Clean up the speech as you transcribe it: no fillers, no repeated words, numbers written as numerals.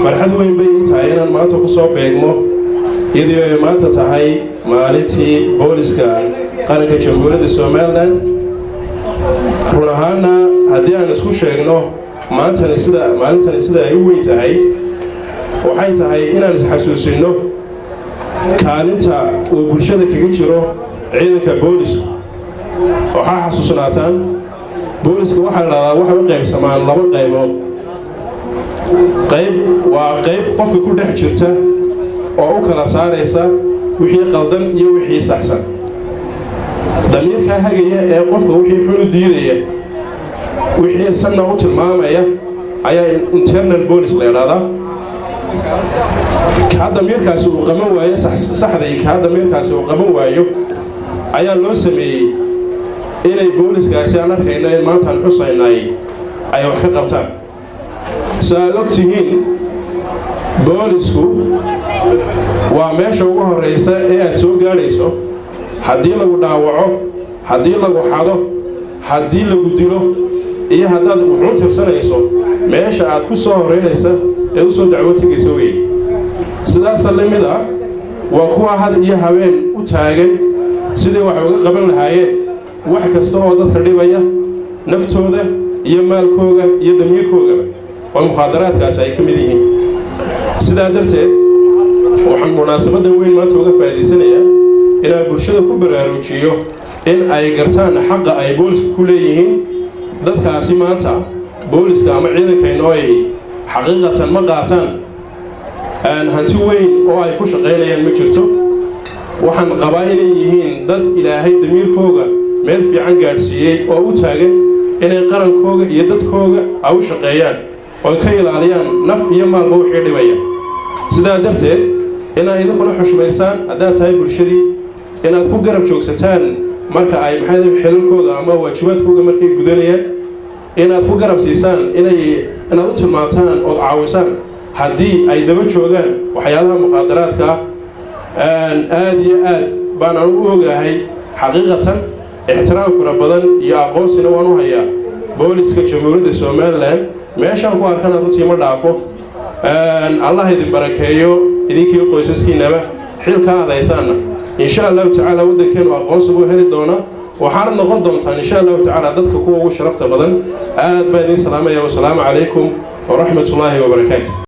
Farxad weyn bay ii tahay inaan maanta ku soo beegmo, iyadoo ay maanta tahay maalintii booliska qaranka Jamhuuriyadda Somaliland. Run ahaanna, haddii aan isku sheegno maantani sida maalintani sida ay u weyn tahay, waxay tahay inaan isxasuusinno kaalinta uu bulshada kaga jiro ciidanka boolisku. Waxaa xasuusnaataan, booliska waxaa la dhahdaa waxay u qaybsamaan laba qaybood. Qayb waa qayb qofka ku dhex jirta oo u kala saaraysa wixii qaldan iyo wixii saxsan. Damiirkaa hagaya ee qofka wixii xun u diidaya, wixii sanna u tilmaamaya ayaa internal police la idhahdaa. Kaa damiirkaasi uu qaban waayo saxday, kaa damiirkaasi uu qaban waayo ayaa loo sameeyey inay booliskaasi aan arkayno in maantaan xusaynay ay wax ka qabtaan. Si aad og tihiin, boolisku waa meesha ugu horraysa ee aad soo gaadhayso haddii lagu dhaawaco, haddii lagu xado, haddii lagu dilo iyo haddaad wuxuun tirsanayso. Meesha aad ku soo horraynaysa ee u soo dacwo tegaysa weye. Sidaasa la mid ah waa kuwa had iyo habeen u taagan sidii wax uga qaban lahaayeen wax kasta oo dadka dhibaya, naftooda iyo maalkooga iyo damiirkoogaba, oo mukhaadaraadkaasi ay ka mid yihiin. Sidaa darteed, waxaan munaasabaddan weyn maanta uga faa'idaysanayaa inaan bulshada ku baraarujiyo in ay gartaan xaqa ay booliska ku leeyihiin. Dadkaasi maanta booliska ama ciidanka inooyahi xaqiiqatan ma qaataan hanti weyn oo ay ku shaqaynayaan, ma jirto. Waxaan qabaa inay yihiin dad Ilaahay damiirkooga meel fiican gaadhsiiyey oo u taagan inay qarankooga iyo dadkooga ay u shaqeeyaan oo ka ilaaliyaan naf iyo maalba wixii dhibaya. Sidaa darteed, inaad idinkuna xushmaysaan haddaad tahay bulshadii, inaad ku garab joogsataan marka ay maxay xilalkooda ama waajibaadkooga markay gudanayaan, inaad ku garab siisaan, inay inaad u tilmaantaan ood caawisaan haddii ay daba joogaan waxyaalaha mukhaadaraadka ah. Aad iyo aad baan anu u ogahay xaqiiqatan, ixtiraam fara badan iyo aqoonsina waan u hayaa booliska Jamhuuriyadda Somaliland. Meeshaan ku arkana runtii ma dhaafo. Allah idin barakeeyo idinkii qoysaskiinaba. Xilkaa adaysaanna, insha Allahu tacaala, waddankeenu aqoonsi buu heli doonaa, waxaanad noqon doontaan, insha Allahu tacaala, dadka kuwa ugu sharafta badan. Aad baa idiin salaamaya. Wasalaamu calaykum waraxmat ullaahi wabarakaatu.